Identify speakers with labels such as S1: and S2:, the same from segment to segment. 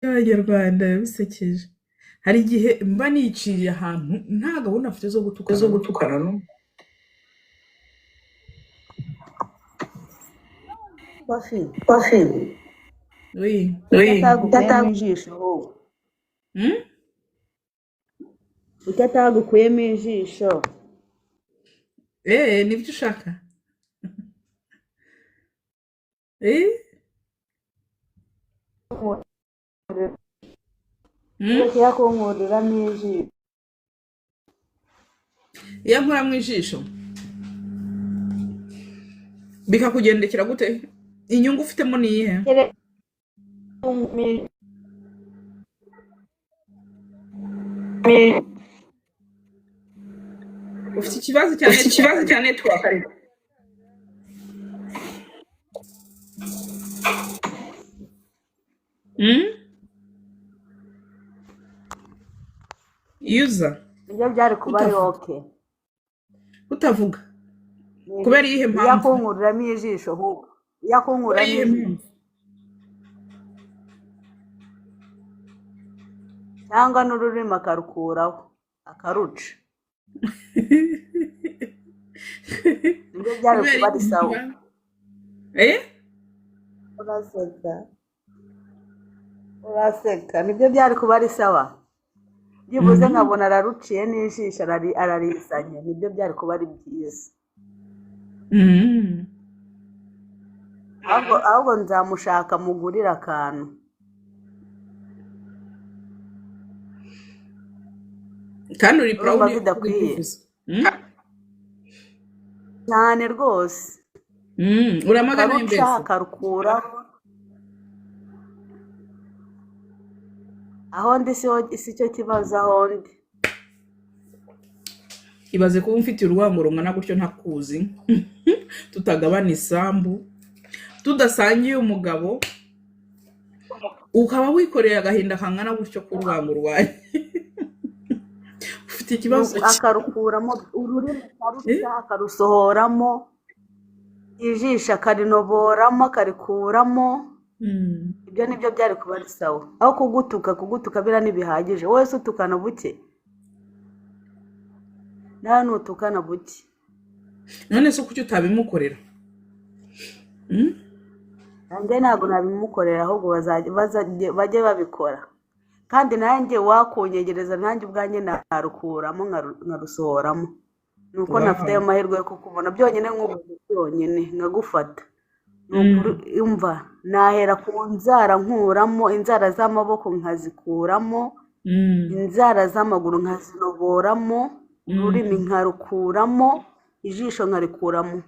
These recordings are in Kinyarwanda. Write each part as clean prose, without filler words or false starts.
S1: Abanyarwanda bisekeje. Hari igihe mba niciriye ahantu nta gahunda mfite zo gutukana
S2: zo gutukana no
S3: Kofi,
S2: Kofi.
S1: Oui.
S2: Oui.
S3: kuki atagukuyemo ijisho wowe?
S1: Hmm?
S3: Kuki atagukuyemo ijisho?
S1: Nibyo ushaka? Eh? Hmm?
S3: Kuki kunkuriramo ijisho?
S1: Iyo nkora mu ijisho bikakugendekera gute? Inyungu ufitemo ni iyihe? Ufite ikibazo cya
S2: Ufite ikibazo
S1: network.
S2: cya network ariko.
S1: User
S3: Nibyo byari kuba ari
S1: utavuga
S3: okay.
S1: utavuga kubera iyihe
S3: Iyo
S1: mpamvu?
S3: akunkuriramo ijisho ahubwo. Iyo
S1: Kubera
S3: akunkuramo
S1: iyihe
S3: ijisho.
S1: mpamvu?
S3: Cyangwa n'ururimi akarukuraho, akaruca. Nibyo byari
S1: Kubera
S3: kuba ari
S1: iyihe
S3: sawa.
S1: mpamvu? Eh?
S3: Uraseka. Uraseka. Nibyo byari kuba ari sawa. Byibuze nkabona araruciye n'ijisho ararizanye. Nibyo byari kuba ari byiza. Ahubwo nzamushaka mugurire akantu.
S1: Kandi uri
S3: Urumva
S1: proud yo kuvuga ibyo
S3: bidakwiye.
S1: uvuze. Hmm?
S3: Cyane rwose.
S1: Uramagana
S3: Akaruca,
S1: mbese.
S3: akarukuraho. Aho ndi si cyo kibazo aho ndi.
S1: Ibaze kuba umfitiye urwango rungana gutyo ntakuzi, tutagabana isambu, tudasangiye umugabo, ukaba wikoreye agahinda kangana gutyo k'urwango rwanjye. Ufite ikibazo ki?
S3: Akarukuramo ururimi,
S1: Eh?
S3: akaruca, akarusohoramo, ijisho akarinoboramo, akarikuramo. Ibyo nibyo byari kuba ari sawa, aho kugutuka biriya ntibihagije. Wowe se utukana buke? Nawe nutukana buke.
S1: None se kuki utabimukorera? Mm?
S3: Nanjye ntabwo nabimukorera, ahubwo bajye babikora. Kandi nanjye wakunyegereza, nanjye ubwanjye narukuramo, nkarusohoramo. Ni uko ntafite ayo mahirwe yo kukubona byonyine, nk'ubu byonyine nkagufata. Ni ukuri, umva, nahera ku nzara nkuramo inzara z'amaboko, nkazikuramo, inzara z'amaguru nkazinoboramo, ururimi nkarukuramo, ijisho nkarikuramo.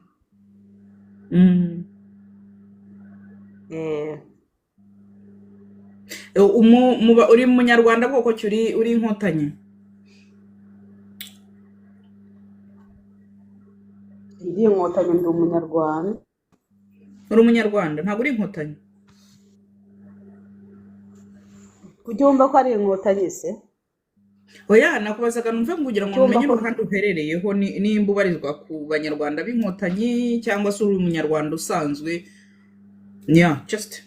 S1: Uri munyarwanda bwoko ki? Uri inkotanyi?
S3: Ndi inkotanyi, ndi umunyarwanda.
S1: Uri umunyarwanda, ntabwo uri inkotanyi.
S3: Kuki wumva ko ari inkotanyi se?
S1: Oya, nakubazaga numve kugira ngo
S3: Kuki wumva
S1: umenye
S3: ko
S1: uruhande uherereyeho, nimba ubarizwa ku banyarwanda b'inkotanyi cyangwa se uri umunyarwanda usanzwe. Yeah, just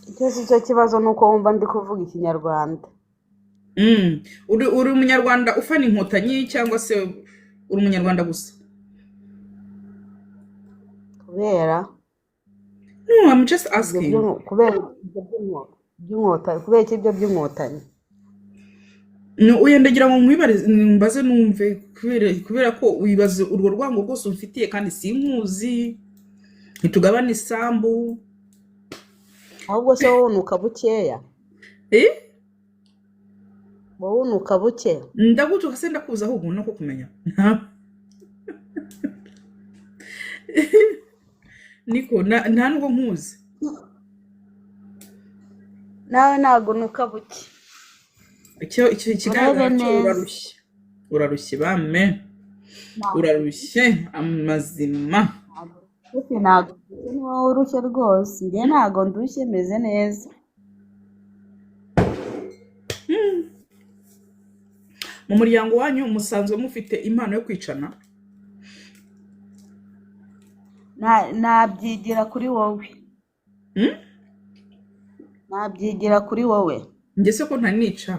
S3: Icyo si cyo kibazo, ni uko wumva ndi kuvuga ikinyarwanda.
S1: Uri umunyarwanda ufana inkotanyi cyangwa se uri umunyarwanda gusa?
S3: Kubera
S1: No, I'm just
S3: ibyo
S1: asking.
S3: Kubera ibyo by'inkotanyi, kubera iki ibyo by'inkotanyi?
S1: No, oya, ndagira ngo nkwibarize, mbaze numve, kubera ko wibaze urwo rwango rwose umfitiye kandi sinkuzi, ntitugabane isambu.
S3: Ahubwo se wowe unuka bukeya?
S1: Eh?
S3: Wowe unuka buke?
S1: Ndagutuka se ndakuzi ahubwo no kukumenya? Niko nta nubwo nkuzi.
S3: Nawe ntabwo unuka buke.
S1: Icyo
S3: Urebe
S1: ikigaragara cyo
S3: neza.
S1: urarushye, urarushye bame, urarushye amazima.
S3: Ntabwo ndushye, ni wowe urushye rwose. Njye ntabwo ndushye, meze neza.
S1: Mu muryango wanyu musanzwe mufite impano yo kwicana?
S3: Nabyigira kuri wowe. Nabyigira kuri wowe.
S1: Njye se ko ntanica,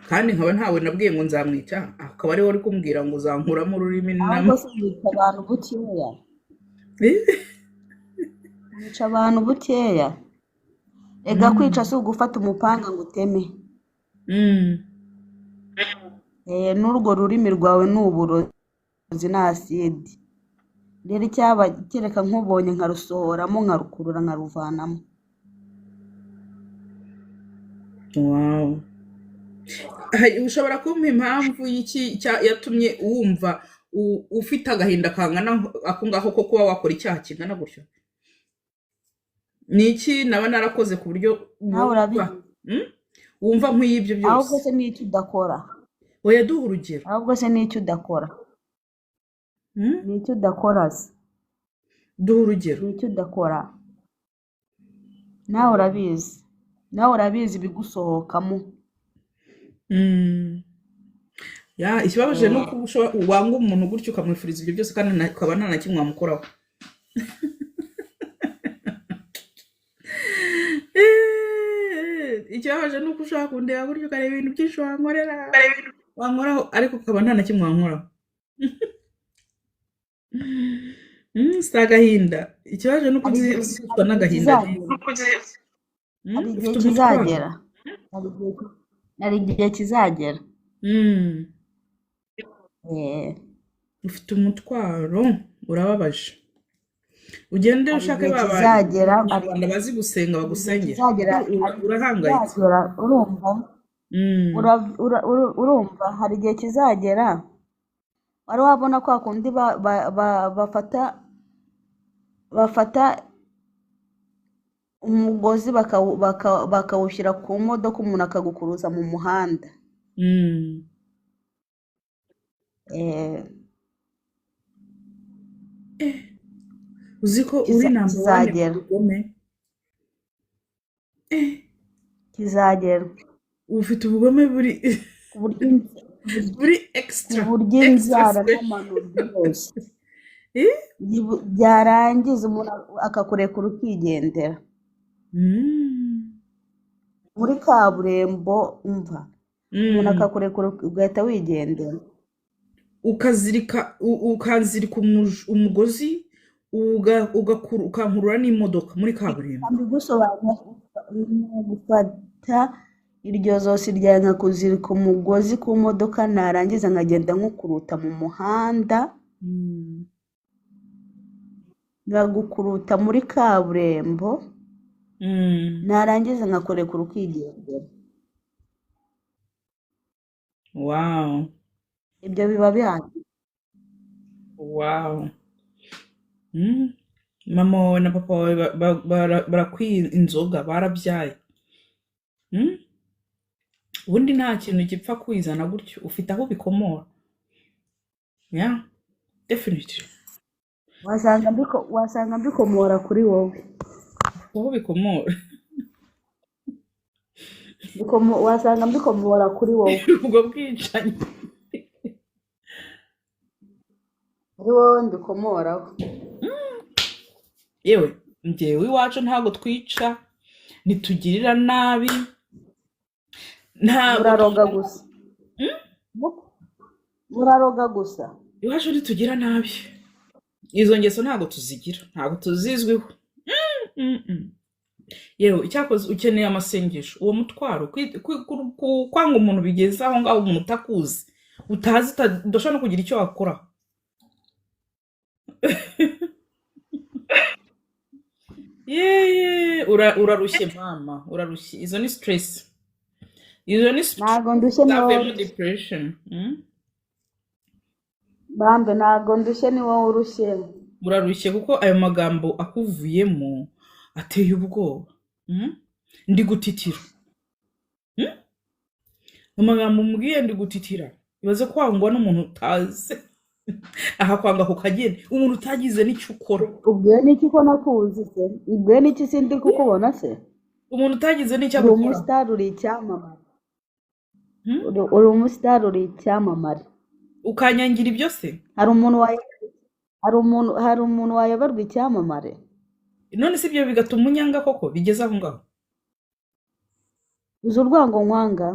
S1: kandi nkaba ntawe nabwiye ngo nzamwica, akaba ariwe uri kumbwira ngo uzankuramo ururimi?
S3: Ahubwo se wica abantu bukeya? Wica abantu bukeya. Ega kwica si ugufata umupanga ngo uteme. N'urwo rurimi rwawe ni uburozi, ni acide. Rero icyaba kereka nkubonye nkarusohoramo, nkarukurura, nkaruvanamo.
S1: Wow. Ushobora kumpa impamvu y'iki yatumye wumva ufite agahinda kangana ako ngako ko kuba wakora icyaha kingana gutyo? Ni iki naba narakoze ku buryo
S3: Nawe
S1: wumva
S3: urabizi.
S1: Wumva nk'ibyo
S3: Ahubwo
S1: byose?
S3: se ni iki udakora?
S1: Oya, duha urugero.
S3: Ahubwo se ni iki udakora?
S1: Hmm?
S3: Ni iki udakora se?
S1: Duha urugero.
S3: Ni iki udakora? Nawe urabizi, nawe urabizi ibigusohokamo.
S1: Ya, ikibabaje ni uko wanga umuntu gutyo, ukamwifuriza ibyo byose, kandi ukaba nta na kimwe wamukoraho. Ikibabaje ni uko ushobora kundeba gutyo, ukareba ibintu byinshi wankorera, wankoraho, ariko ukaba nta na kimwe wankoraho. Si agahinda? Ikibabaje ni uko
S3: Hari igihe
S1: uzicwa
S3: hari igihe
S1: n'agahinda.
S3: kizagera. Hari igihe
S1: Ufite umutwaro.
S3: kizagera, hari igihe kizagera.
S1: Ufite umutwaro, urababaje. Ugende
S3: Hari
S1: ushake
S3: igihe
S1: ba
S3: kizagera, hari
S1: banyarwanda bazi gusenga
S3: igihe
S1: bagusengera.
S3: kizagera, hari igihe
S1: Urahangayitse.
S3: kizagera, urumva? Urumva, hari igihe kizagera. Wari wabona kwa kundi bafata umugozi bakawushyira ku modoka, umuntu akagukuruza mu muhanda?
S1: Uzi ko uri number one mu
S3: Kizagera.
S1: bugome?
S3: Kizagera.
S1: Ufite ubugome buri
S3: Ku buryo
S1: buri
S3: ku
S1: extra
S3: buryo
S1: extra
S3: inzara
S1: special.
S3: n'amano byose
S1: Eh?
S3: Byarangiza umuntu akakurekura ukigendera muri kaburimbo. Umva, umuntu akakurekura ugahita wigendera.
S1: Ukazirika ukanzirika umugozi, ukankurura n'imodoka muri kaburimbo.
S3: Mbigusobanura, gufata iryo zosi ryawe nkakuzirika umugozi ku modoka, narangiza nkagenda nkukuruta mu muhanda, nkagukuruta muri kaburimbo, narangiza nkakurekura ukigendera.
S1: Wow.
S3: Ibyo biba bihagije.
S1: Wow. Mama wawe na papa wawe barakwiye inzoga, barabyaye. Ubundi nta kintu gipfa kwizana gutyo, ufite aho ubikomora. Yeah, definitely.
S3: Wasanga mbikomora kuri wowe.
S1: Aho bikomora.
S3: Wasanga mbikomora kuri wowe.
S1: Ubwo bwicanyi.
S3: Kuri wowe mbikomoraho.
S1: Yewe, njyewe iwacu ntabwo twica, ntitugirira nabi, ntabwo
S3: Muraroga gusa. Muraroga gusa.
S1: Iwacu ntitugira nabi, izo ngeso ntabwo tuzigira, ntabwo tuzizwiho. Yewe, icyakoze ukeneye amasengesho. Uwo mutwaro, kwanga umuntu bigeze aho ngaho, umuntu utakuzi, utazi, udashobora no kugira icyo wakora. Yeee, urarushye mama, urarushye. Izo ni stress, izo ni stress
S3: Ntabwo ndushye, ni wowe
S1: zavuyemo
S3: urushye.
S1: depression.
S3: Bambe, ntabwo ndushye, ni wowe urushye.
S1: Urarushye kuko ayo magambo akuvuyemo ateye ubwoba. Ndi gutitira. Amagambo umbwiye, ndi gutitira. Ibaze kwangwa n'umuntu utazi, akakwanga ku kageni, umuntu utagize n'icyo ukora.
S3: Ubwiwe n'iki ko nakuzi se? Ubwiwe n'iki sindi kukubona se?
S1: Umuntu utagize n'icyo
S3: Uri
S1: agukoraho.
S3: umusitari, uri icyamamare. Uri umusitari, uri icyamamare.
S1: Ukanyangira ibyo se?
S3: Hari umuntu wayoberwa icyamamare?
S1: None si ibyo bigatuma unyanga koko bigeze aho ngaho?
S3: Uzi urwango nkwanga?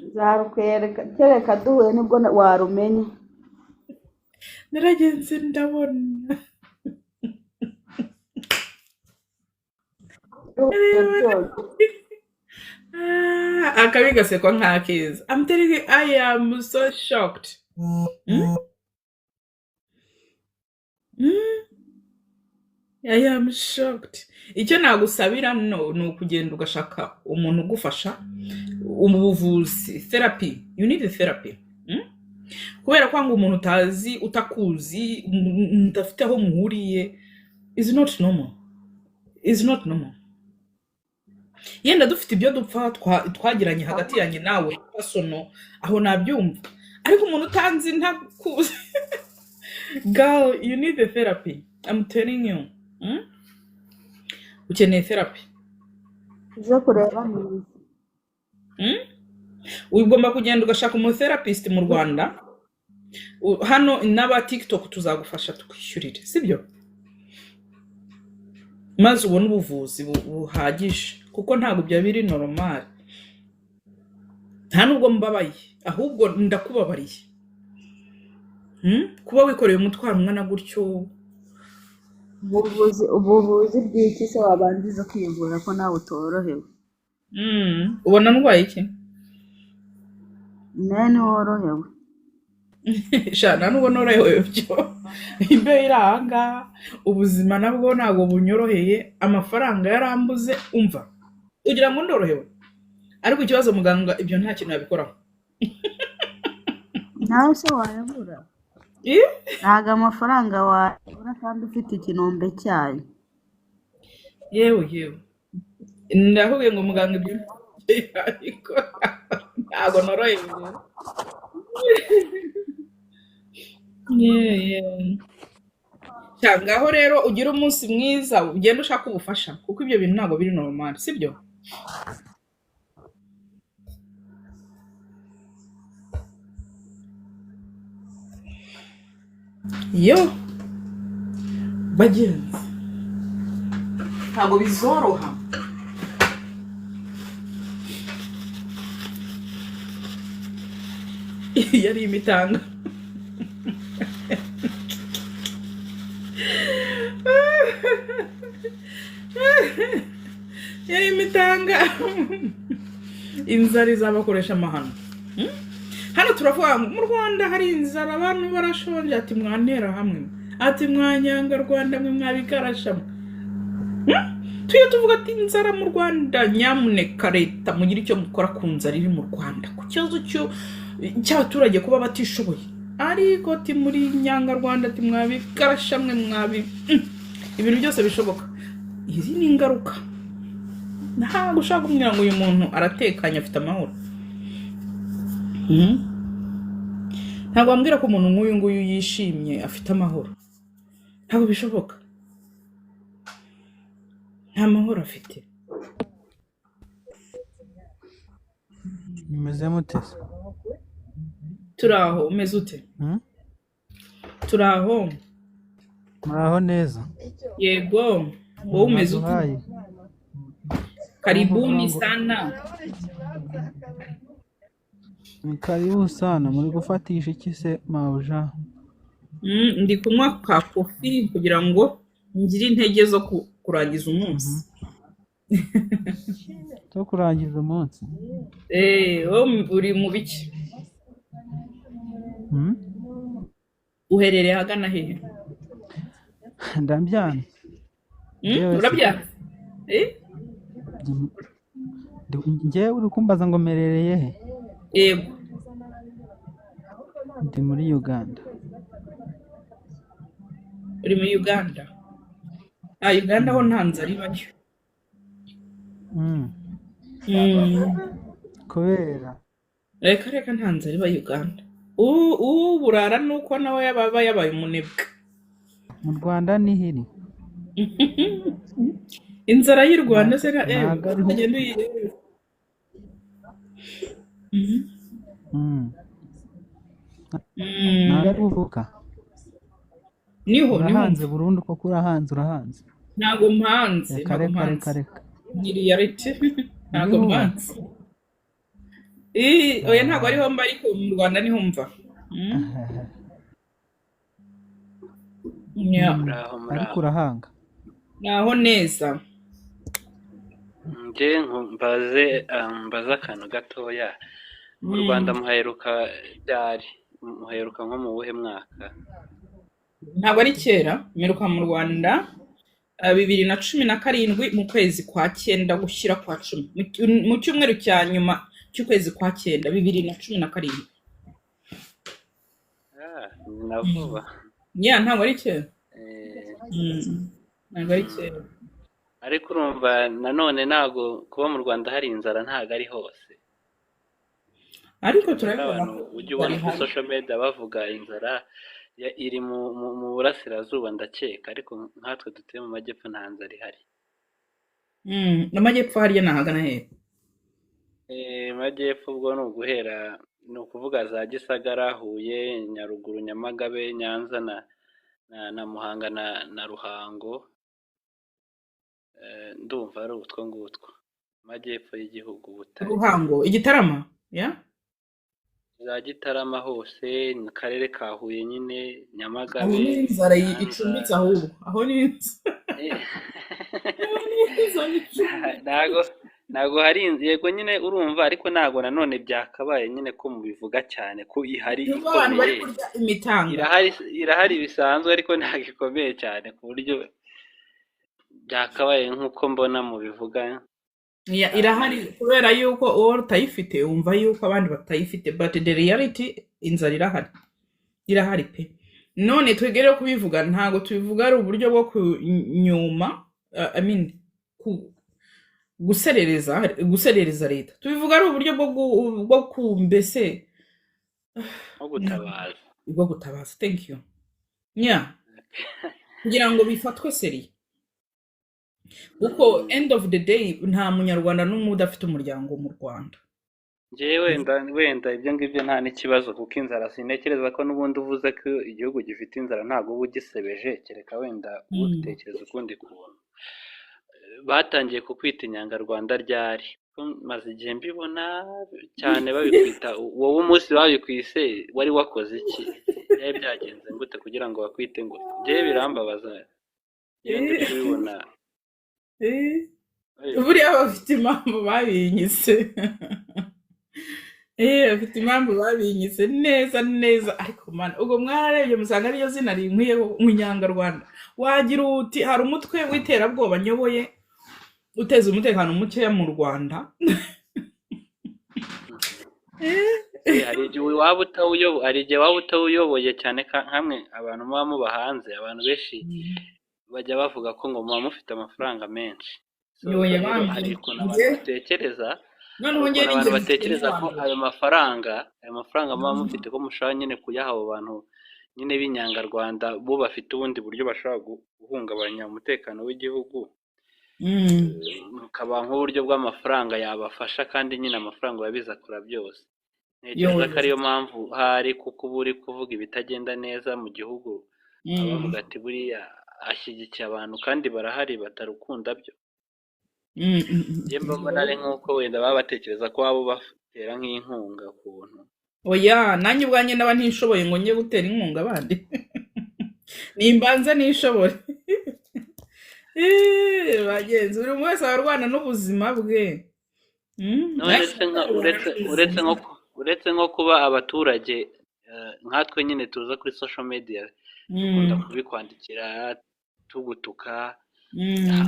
S3: Nzarukwereka, kereka duhuye nibwo warumenya.
S1: Naragenze ndabona.
S3: Duhuye byose.
S1: Ah, akabi gasekwa nk'akeza. I'm telling you, I am so shocked. I am shocked. Icyo nagusabira no ni ukugenda ugashaka umuntu ugufasha ubuvuzi, therapy. You need a therapy. Kubera kwanga umuntu utazi, utakuzi, mudafite aho muhuriye is not normal. Is not normal. Yenda dufite ibyo dupfa twagiranye hagati yanjye nawe personal, aho nabyumva, ariko umuntu utanzi, ntakuzi, girl, you need a therapy, I'm telling you. Ukeneye therapy.
S3: Uze kureba neza.
S1: Ugomba kugenda ugashaka umutherapist mu Rwanda. Hano n'aba TikTok tuzagufasha, tukwishyurire, sibyo? Maze ubone ubuvuzi buhagije, kuko ntabwo byaba biri normal. Nta nubwo mbabaye, ahubwo ndakubabariye. Kuba wikoreye umutwaro ungana gutyo.
S3: Ubuvuzi bw'iki se? Wabanza ukivura ko nawe utorohewe.
S1: Ubona ndwaye iki?
S3: Nawe ntiworohewe.
S1: Sha, nta nubwo norohewe byo. Imbeho iri ahangaha, ubuzima nabwo ntabwo bunyoroheye, amafaranga yarambuze. Umva, ugira ngo ndorohewe, ariko ikibazo muganga ibyo nta kintu yabikoraho.
S3: Nawe se wayabura?
S1: Eh?
S3: Ntabwo amafaranga wayabura kandi ufite ikinombe cyayo.
S1: Yewe yewe, ndakubwiye ngo muganga ibyo yabikora, ntabwo norohewe. Yeah. Sha, ngaho rero ugire umunsi mwiza, ugende ushaka ubufasha, kuko ibyo bintu ntabwo biri normal, sibyo? Yo bagenzi, ntabwo bizoroha. Yari imitanga. Yari imitanga. Inzara izabakoresha amahano. Hano turavuga ngo mu Rwanda hari inzara, abantu barashonje, ati mwantera hamwe, ati mwanyanga Rwanda mwe, mwabigarasha mwe. Tujye tuvuga ati inzara mu Rwanda, nyamuneka leta mugire icyo mukora ku nzara iri mu Rwanda, ku kibazo cy'abaturage kuba batishoboye, ariko ati muri nyanga Rwanda, ati mwabigarasha mwe, mwabi ibintu byose bishoboka. Izi ni ingaruka. Ntabwo ushaka kumbwira ngo uyu muntu aratekanye, afite amahoro. Ntabwo wambwira ko umuntu nk'uyu nguyu yishimye, afite amahoro. Ntabwo bishoboka, nta mahoro afite.
S2: Mumeze mute se?
S1: Turi aho, umeze ute?
S2: Hmm?
S1: Turi aho.
S2: Muraho neza?
S1: Yego, wowe umeze ute?
S2: Mwaduhaye.
S1: Karibuni
S2: Kuvuga ngo
S1: sana.
S2: Ni karibu sana. Muri gufatisha iki se, mabuja?
S1: Ndi kunywa ka coffee kugira ngo ngire intege zo kurangiza umunsi.
S2: Zo kurangiza umunsi.
S1: Eh, wowe uri mu biki?
S2: Hmm?
S1: Uherereye ahagana hehe?
S2: Ndabyana. Njyewe se.
S1: Urabyanze? Eh?
S2: Njyewe uri kumbaza ngo mperereye he?
S1: Yego.
S2: Ndi muri Uganda.
S1: Uri muri Uganda? Ah, Uganda ho nta nzara ibayo.
S2: Kubera
S1: Reka reka, nta nzara iba Uganda. Uburara nuko nawe yaba yabaye umunebwe.
S2: Mu Rwanda nihiri.
S1: Inzara y'u Rwanda se
S2: Ntabwo ariho.
S1: Ugenda uyirebe.
S2: Ntabwo ari uvuka.
S1: Niho
S2: Urahanze
S1: mva.
S2: burundu koko, urahanze, urahanze.
S1: Ntabwo mpanze,
S2: Reka
S1: ntabwo
S2: reka reka
S1: mpanze.
S2: Reka.
S1: Ni reality, ntabwo
S2: Niho uba?
S1: mpanze. Oya, ntabwo ariho mba, ariko mu Rwanda niho mva. Yeah.
S4: Muraho.
S2: Ariko
S4: Muraho.
S2: urahanga.
S1: Naho neza.
S4: Njye mbaze mbaze akantu gatoya. Mu Rwanda muhaheruka ryari? Muhaheruka nko mu buhe mwaka?
S1: Ntabwo ari kera. Mperuka mu Rwanda 2017 mu kwezi kwa cyenda gushyira kwa 10, mu cyumweru cya nyuma cy'ukwezi kwa cyenda 2017.
S4: Ah, ni na vuba.
S1: Yeah, ntabwo ari kera. Ntabwo ari kera.
S4: Ariko urumva nanone ntabwo kuba mu Rwanda hari inzara, ntabwo ari hose.
S1: Ariko
S4: Kuko
S1: turabibona
S4: abantu
S1: ko
S4: ujya
S1: inzara
S4: ubona kuri
S1: ihari.
S4: social media bavuga inzara iri mu burasirazuba ndakeka, ariko nkatwe dutuye mu majyepfo nta nzara ihari.
S1: Amajyepfo harya ni ahagana hehe?
S4: Majyepfo ubwo ni uguhera, ni ukuvuga za Gisagara, Huye, Nyaruguru, Nyamagabe, Nyanza na Muhanga na Ruhango. Ndumva ari utwo ngutwo, amajyepfo y'igihugu, Butare.
S1: Ruhango, Igitarama, yeah.
S4: Za Gitarama hose, mu karere ka Huye nyine,
S1: Aho
S4: Nyamagabe,
S1: ni inzara
S4: Nyanza.
S1: icumbitse, ahubwo aho ni inzara, aho ni inzara icumbitse.
S4: Ntago hari inzu, yego nyine urumva, ariko ntago nanone byakabaye nyine ko mubivuga cyane ko ihari.
S1: Niba abantu bari
S4: Ikomeye.
S1: kurya imitanga.
S4: Irahari, irahari bisanzwe, ariko ntabwo ikomeye cyane ku buryo byakabaye nk'uko mbona mubivuga
S1: Yeah,
S4: cyane.
S1: Irahari kubera yuko uwo utayifite wumva yuko abandi batayifite, but the reality, inzara irahari, irahari pe. None twegere kubivuga, ntabwo tubivuga ari uburyo bwo kunyuma, I mean, guserereza leta. Tubivuga ari uburyo bwo ku mbese
S4: Nko gutabaza.
S1: Bwo gutabaza, thank you, yeah, kugira ngo bifatwe sérieux, kuko end of the day nta Munyarwanda n'umwe udafite umuryango mu Rwanda.
S4: Njyewe wenda ibyo ngibyo nta n'ikibazo, kuko inzara sintekereza ko n'ubundi uvuze ko igihugu gifite inzara ntabwo uba ugisebeje, kereka wenda ubitekereza ukundi kuntu. Batangiye kukwita inyangarwanda ryari? Ko maze igihe mbibona cyane babikwita. Wowe umunsi babikwise wari wakoze iki? Byari byagenze gute kugira ngo bakwite gutyo? Njyewe birambabaza iyo ndi kubibona babivuga.
S1: Buriya bafite impamvu babinyise. Bafite impamvu babinyise neza neza. Ariko mana, ubwo mwararebye musanga ariyo zina rinkwiye mu Inyangarwanda? Wagira uti hari umutwe w'iterabwoba nyoboye uteza umutekano mukeya mu Rwanda.
S4: Hari igihe waba utawuyoboye cyane, nkamwe abantu muba muba hanze. Abantu benshi bajya bavuga ko ngo muba mufite amafaranga menshi. So
S1: Yoye
S4: rero
S1: bambi
S4: hari ukuntu abantu
S1: njye
S4: batekereza,
S1: noneho
S4: hari
S1: njye
S4: ukuntu abantu
S1: ninjye mfite
S4: batekereza ko
S1: n'uwa mbere.
S4: ayo mafaranga muba mufite, ko mushobora nyine kuyaha abo bantu nyine b'inyangarwanda, bo bafite ubundi buryo bashobora guhungabanya umutekano w'igihugu, bukaba nk'uburyo bw'amafaranga yabafasha, kandi nyine amafaranga urabizi akora byose. Ntekereza ko
S1: Yoye.
S4: ariyo mpamvu hari, kuko uba uri kuvuga ibitagenda neza mu gihugu, baba bavuga ati buriya ashyigikiye abantu, kandi barahari batarukunda byo. Njye mba mbona ari nk'uko wenda baba batekereza ko waba ubatera nk'inkunga ukuntu.
S1: Oya, nanjye ubwanjye ndaba ntishoboye ngo njye gutera inkunga abandi? Nimbanze nishobore. Bagenzi, buri umwe wese aba arwana n'ubuzima bwe.
S4: None
S1: Nanjye
S4: se nka
S1: ndarwana
S4: uretse
S1: n'ubuzima.
S4: uretse nko kuba abaturage, nkatwe nyine tuza kuri social media dukunda kubikwandikira tugutuka,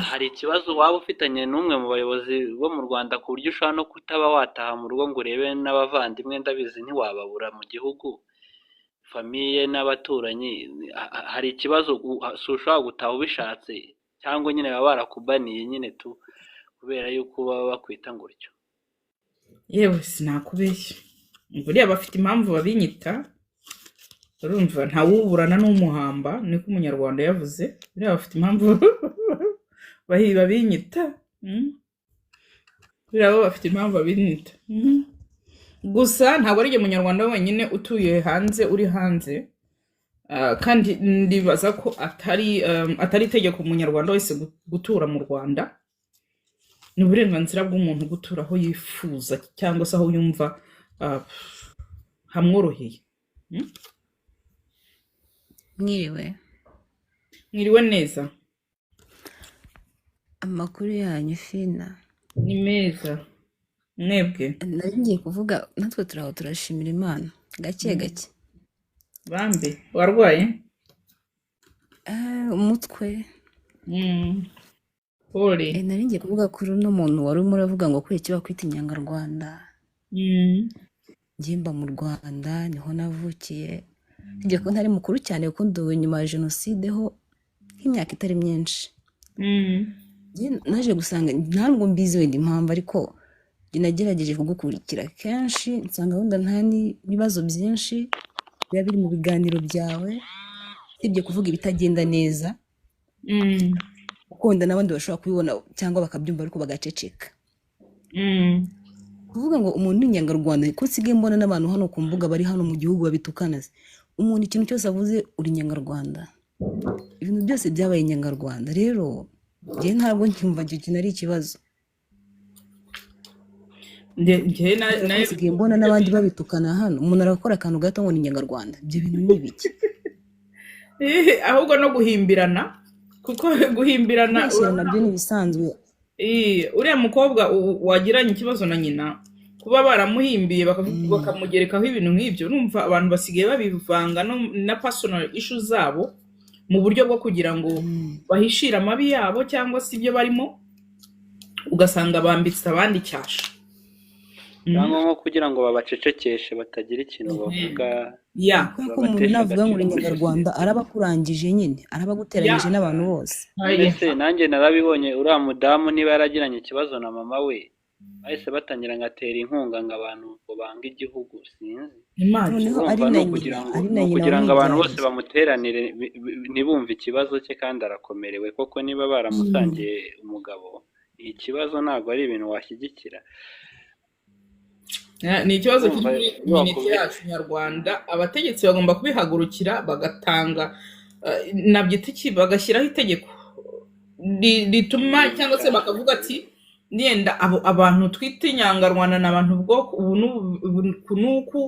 S4: hari ikibazo waba ufitanye n'umwe mu bayobozi bo mu Rwanda ku buryo ushobora no kutaba wataha mu rugo ngo urebe n'abavandimwe? Ndabizi ntiwababura mu gihugu, famille n'abaturanyi. Hari ikibazo si ushobora gutaha ubishatse, cyangwa nyine baba barakubaniye nyine tu kubera yuko baba bakwita gutyo?
S1: Yewe, sinakubeshya, buriya bafite impamvu babinyita. Urumva, ntawuburana n'umuhamba, niko Umunyarwanda yavuze. Buriya bafite impamvu babinyita. Buriya bo bafite impamvu babinyita. Gusa ntabwo ari jye Munyarwanda wenyine utuye hanze, uri hanze. Kandi ndibaza ko atari itegeko umunyarwanda wese gutura mu Rwanda. Ni uburenganzira bw'umuntu gutura aho yifuza cyangwa se aho yumva hamworoheye.
S5: Mwiriwe.
S1: Mwiriwe neza.
S5: Amakuru yanyu, Fina?
S1: Ni meza, mwebwe?
S5: Nari ngiye kuvuga natwe turaho, turashimira Imana gake gake.
S1: Bambe, warwaye?
S5: Umutwe.
S1: Pole.
S5: Nari ngiye kuvuga kuri uno muntu wari urimo uravuga ngo kubera iki bakwita inyangarwanda. Njye mba mu Rwanda, niho navukiye. Njye ko ntari mukuru cyane kuko nduwe nyuma ya jenoside ho nk'imyaka itari myinshi. Njye naje gusanga ntabwo mbizi wenda impamvu, ariko njye nagerageje kugukurikira kenshi nsanga wenda nta n'ibibazo byinshi biba biri mu biganiro byawe, usibye kuvuga ibitagenda neza, kuko wenda n'abandi bashobora kubibona cyangwa bakabyumva ariko bagaceceka. Kuvuga ngo umuntu ni inyangarwanda, ko nsigaye mbona n'abantu hano ku mbuga bari hano mu gihugu babitukana se. Umuntu ikintu cyose avuze uri inyangarwanda, ibintu byose byabaye inyangarwanda. Rero njye ntabwo ncyumva icyo kintu ari ikibazo.
S1: Njye
S5: Kubera ko nsigaye mbona n'abandi babitukana hano, umuntu arakora akantu gato ngo ni inyangarwanda. Ibyo bintu ni ibiki?
S1: Ahubwo no guhimbirana, kuko guhimbirana
S5: Kubeshyera nabyo ni ibisanzwe.
S1: Uriya mukobwa wagiranye ikibazo na nyina, kuba baramuhimbiye bakamugerekaho ibintu nk'ibyo, urumva abantu basigaye babivanga na personal issues zabo mu buryo bwo kugira ngo bahishire amabi yabo cyangwa se ibyo barimo, ugasanga bambitse abandi icyasha.
S4: Cyangwa nko kugira ngo babacecekeshe batagira ikintu bavuga.
S5: Kubera ko umuntu
S4: babatesha
S5: navuga ngo uri
S4: agaciro muri
S5: inyangarwanda
S4: sosiyete.
S5: Araba akurangije nyine, araba aguteranyije n'abantu bose.
S4: Mbese nanjye narabibonye, uriya mudamu niba yaragiranye ikibazo na mama we, bahise batangira ngatera inkunga ngo abantu ngo bange igihugu, sinzi.
S1: Imagine.
S5: Noneho ari
S4: Urumva
S5: na
S4: ni ukugira
S5: nyina,
S4: ngo
S5: ari
S4: ni
S5: na nyina
S4: ukugira ngo abantu bose
S5: wamwibyariye.
S4: bamuteranire ntibumve ikibazo cye kandi arakomerewe koko. Niba baramusangiye umugabo, ni ikibazo, ntabwo ari ibintu washyigikira.
S1: Ni ikibazo kiri
S4: Urumva
S1: muri
S4: iyo
S1: community
S4: wakubwiye
S1: yacu nyarwanda. Abategetsi bagomba kubihagurukira, bagatanga nabyita iki, bagashyiraho itegeko rituma cyangwa se bakavuga ati yenda abo abantu twita inyangarwanda ni abantu ubwoko ubu n'ubu, ubu uku n'uku.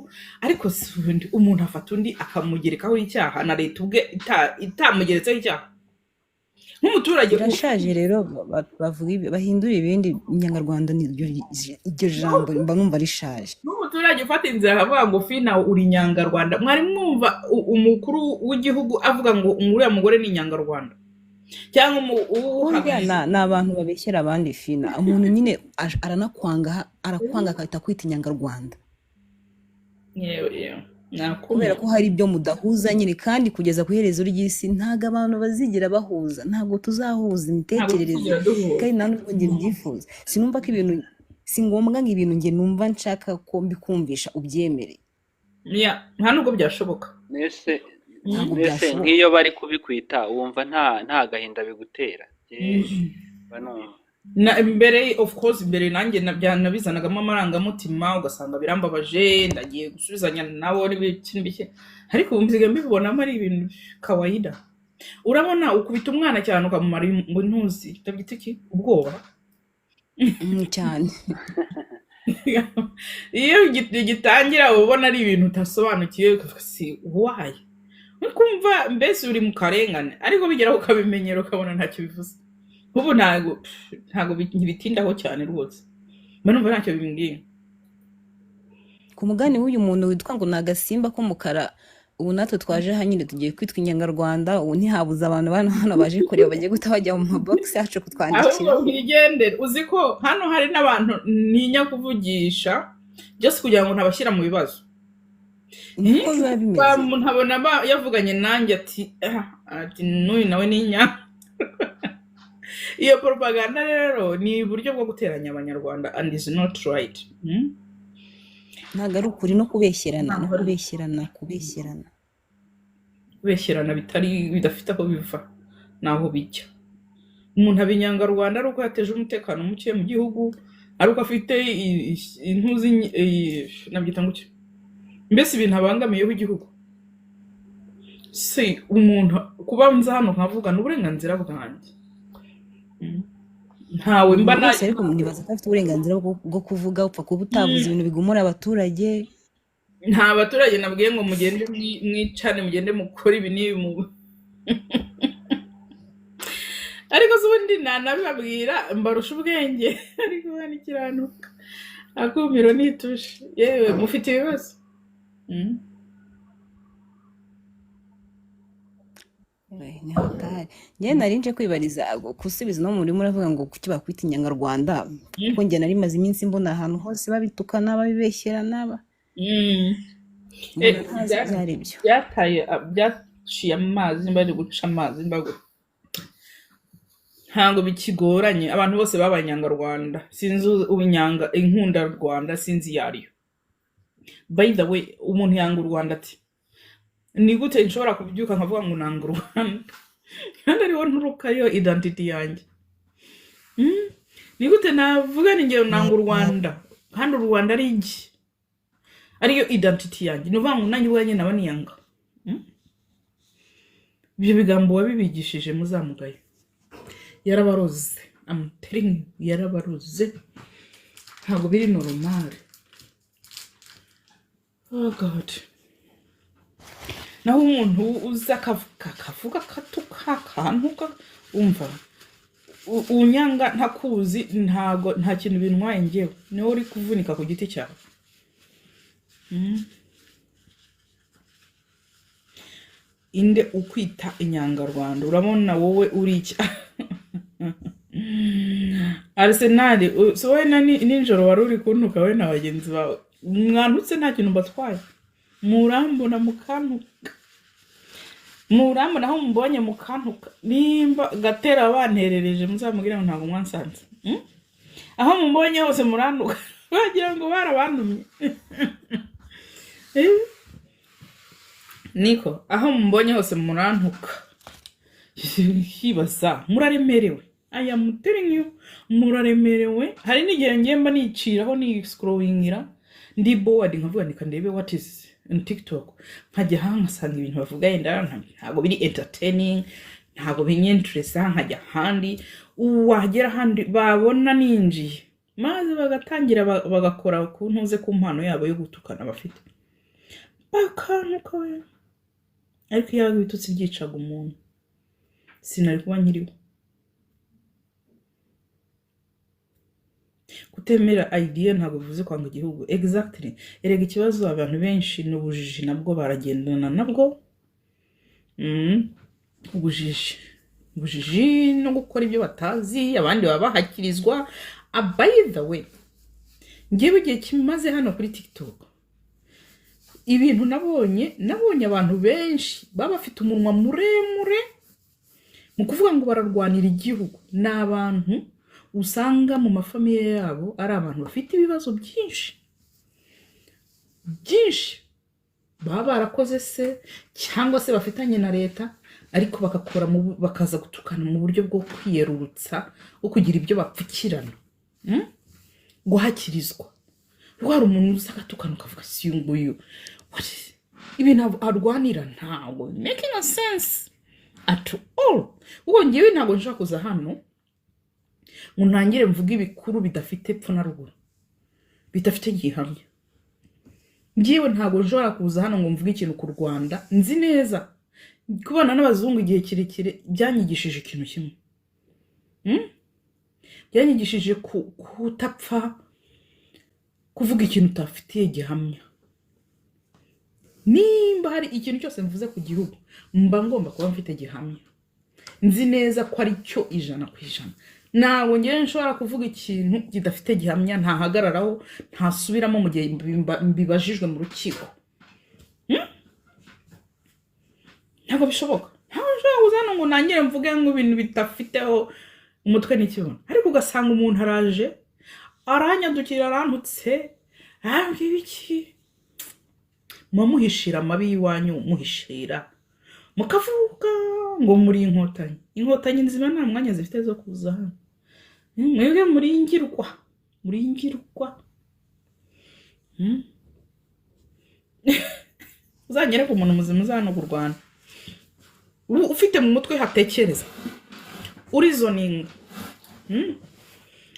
S1: Ariko si ubundi umuntu afata undi akamugerekaho icyaha na leta ubwe itamugeretseho icyaha nk'umuturage.
S5: Birashaje rero, bavuga bahindura ibindi. Inyangarwanda ni iryo jambo mba numva rishaje.
S1: N'umuturage ufata inzira akavuga ngo Fina uri inyangarwanda, mwari mwumva umukuru w'igihugu avuga ngo uriya mugore ni inyangarwanda cyangwa
S5: Burya
S1: uwuhagarariye?
S5: Ni abantu babeshyera abandi, Fina. Umuntu nyine aranakwanga, arakwanga agahita akwita inyangarwanda.
S1: Yewe yewe,
S5: Kubera
S1: nakumva.
S5: ko hari ibyo mudahuza nyine, kandi kugeza ku iherezo ry'isi ntabwo abantu bazigera bahuza, ntabwo tuzahuza
S1: Ntabwo
S5: imitekerereze.
S1: tuzigera duhuza.
S5: Kandi nta nubwo njye mbyifuza. Sinumva ko ibintu, si ngombwa ngo ibintu njye numva nshaka ko mbikumvisha ubyemere.
S1: Yeah, nta nubwo byashoboka.
S4: Mbese
S5: Ntabwo
S4: mbese
S5: byashoboka.
S4: Nk'iyo bari kubikwita wumva nta gahinda bigutera? Mba numva
S1: Na mbere, of course, mbere nanjye nabizanagamo amarangamutima, ugasanga birambabaje, ndagiye gusubizanya nabo n'ibiki n'ibiki, ariko ubu nsigaye mbibonamo ari ibintu kawaida. Urabona ukubita umwana cyane ukamumara ngo ntuzi utabyita iki, ubwoba.
S5: Cyane.
S1: Iyo gitangira uba ubona ari ibintu utasobanukiwe, ukavuga si why, ukumva mbese uri mu karengane, ariko bigeraho ukabimenyera, ukabona ntacyo bivuze. Ubu ntabwo ntibitindaho cyane rwose, mba numva ntacyo bimbwiye.
S5: Ku mugani w'uyu muntu witwa ngo ni agasimba k'umukara, ubu natwe twaje aha nyine tugiye kwitwa inyangarwanda. Ubu ntihabuze abantu bano hano baje kureba, bagiye guhita bajya mu mabogisi yacu kutwandikira.
S1: Ahubwo mwigendere. Uzi ko hano hari n'abantu ntinya kuvugisha just kugira ngo ntabashyira mu bibazo.
S5: Niko biba bimeze.
S1: Ntabona yavuganye nanjye ati "Ah," ati n'uyu nawe ni inya. Iyo propaganda rero ni uburyo bwo guteranya abanyarwanda and is not right?
S5: Ntabwo ari ukuri, no kubeshyerana, no
S1: Ntabwo ari
S5: kubeshyerana, kubeshyerana.
S1: Kubeshyerana bitari bidafite aho biva n'aho bijya. Umuntu aba inyangarwanda ari uko yateje umutekano muke mu gihugu, ari uko afite intuzi nabyita ngo iki, mbese ibintu abangamiyeho igihugu. Si umuntu kuba nza hano nkavuga ni uburenganzira bwanjye. Ntawe mba
S5: Umuntu
S1: na
S5: wese ariko nibaza ko afite uburenganzira bwo kuvuga, upfa kuba utavuze ibintu bigumura abaturage.
S1: Nta baturage nabwiye ngo mugende mwicane, mugende mukore ibi n'ibi mu ariko se ubundi nanabibabwira mbarusha ubwenge. Ariko hano ikiranuka akumiro nitushe, yewe mufite ibibazo.
S5: Ni hatari. Njye nari nje kwibariza gusubiza no murimo uravuga ngo kuki bakwita inyangarwanda, kuko njye nari maze iminsi mbona ahantu hose babitukana, babibeshyerana, mbona ntazi ibyo ari byo.
S1: Byataye, byaciye amazi, bari guca amazi, ntabwo bikigoranye, abantu bose babaye inyangarwanda. Sinzi ubunyanga inkunda Rwanda, sinzi iyo ariyo. By the way, umuntu yanga u Rwanda ati ni gute nshobora kubyuka nkavuga ngo nanga u Rwanda kandi ariho nturuka, ariyo identity yanjye? Ni gute navuga ni ngewe nanga u Rwanda kandi u Rwanda ari iki, ariyo identity yanjye? Ni ukuvuga ngo nanjye ubwanjye naba niyanga. Ibyo bigambo wabibigishije muzamugaye yarabaroze. I'm telling you, yarabaroze, ntabwo biri normal. Oh God. Naho umuntu uza akavuga akatuka akantuka, umva unyanga ntakuzi, ntago nta kintu bintwaye njyewe, niwe uri kuvunika ku giti cyawe. Inde ukwita inyangarwanda? Urabona wowe uri iki? Arsenal, so wowe na nijoro wari uri kuntuka wowe na bagenzi bawe, mwantutse nta kintu mbatwaye, murambona mukantuka, murambona aho mubonye mukantuka. Nimba Gatera banterereje muzamubwire ngo ntabwo mwansanze. Aho mubonye hose murantuka, bagira ngo barabantumye. Niko aho mubonye hose murantuka, hibaza muraremerewe. I am telling you, muraremerewe. Hari n'igihe ngiye mba niciraho ni scrollingira ndi bored, nkavuga nika ndebe what is on TikTok, nkajya aha nkasanga ibintu bavuga yenda ntabwo biri entertaining, ntabwo binyinteresa, nkajya ahandi, wagera ahandi babona ninjiye maze bagatangira bagakora ku ntuze ku mpano yabo yo gutukana bafite, bakantuka we. Ariko iyo ibitutsi byicaga umuntu sinari kuba nkiriho. Kutemera idea ntabwo bivuze kwanga igihugu. Exactly. Erega ikibazo abantu benshi ni ubujiji, nabwo baragendana nabwo. Ubujiji. Ubujiji no gukora ibyo batazi, abandi baba bahakirizwa. By the way, njyewe igihe kimaze hano kuri TikTok, ibintu nabonye abantu benshi baba bafite umunwa muremure mu kuvuga ngo bararwanira igihugu. Ni abantu usanga mu mafamiye yabo ari abantu bafite ibibazo byinshi byinshi, baba barakoze se cyangwa se bafitanye na leta, ariko bagakora bakaza gutukana mu buryo bwo kwiyerurutsa, bwo kugira ibyo bapfukirana, Guhakirizwa. Rwari umuntu uza agatukana ukavuga si uyu nguyu, what is ibintu arwanira ntabwo making a sense at all. Kuko njyewe ntabwo nshobora kuza hano ngo ntangire mvuge ibikuru bidafite epfo na ruguru, bidafite gihamya. Njyewe ntabwo nshobora kuza hano ngo mvuge ikintu ku Rwanda nzi neza. Kubana n'abazungu igihe kirekire byanyigishije ikintu kimwe. Byanyigishije kutapfa kuvuga ikintu utafitiye gihamya. Nimba hari ikintu cyose mvuze ku gihugu, mba ngomba kuba mfite gihamya, nzi neza ko ari cyo 100%. Ntabwo ngewe nshobora kuvuga ikintu kidafite gihamya, ntahagararaho, ntasubiramo mu gihe mbibajijwe mu rukiko. Ntabwo bishoboka. Ntabwo nshobora kuza hano ngo nangire mvuge ngo ibintu bidafiteho umutwe n'ikibuno. Ariko ugasanga umuntu araje aranyadukira, arantutse, arambwira ibiki. Muba muhishira amabi y'iwanyu, muhishira mukavuga ngo muri inkotanyi. Inkotanyi nzima nta mwanya zifite zo kuza hano. Mwebwe muringirwa, muringirwa. Uzagere ku muntu muzima uza hano kurwana. Ufite mu mutwe hatekereza, urizoninga,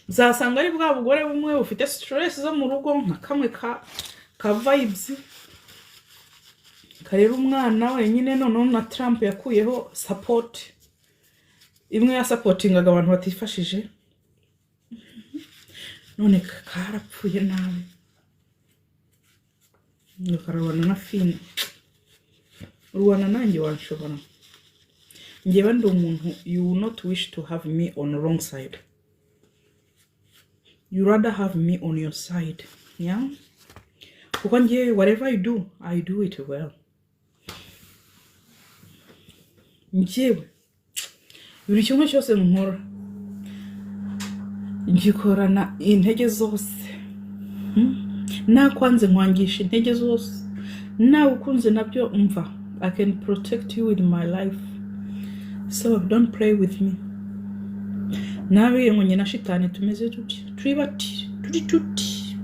S1: uzasanga ari bwa bugore bumwe bufite stress zo mu rugo, nka kamwe ka vibes karera umwana wenyine. Noneho na Trump yakuyeho support imwe yasapotingaga abantu batifashije, none karapfuye nabi, ngo kararwana na fini. Urwana nanjye wanshobora. Njyewe ndi umuntu, you will not wish to have me on wrong side, you rather have me on your side, yeah? Kuko njyewe whatever I do, I do it well. Njyewe buri kimwe cyose nkora ngikorana intege zose. Nakwanze nkwangisha intege zose, nawe ukunze nabyo umva, I can protect you with my life, so don't play with me. Nawe ngo njye na shitani tumeze tuti, turi bati, turi tuti,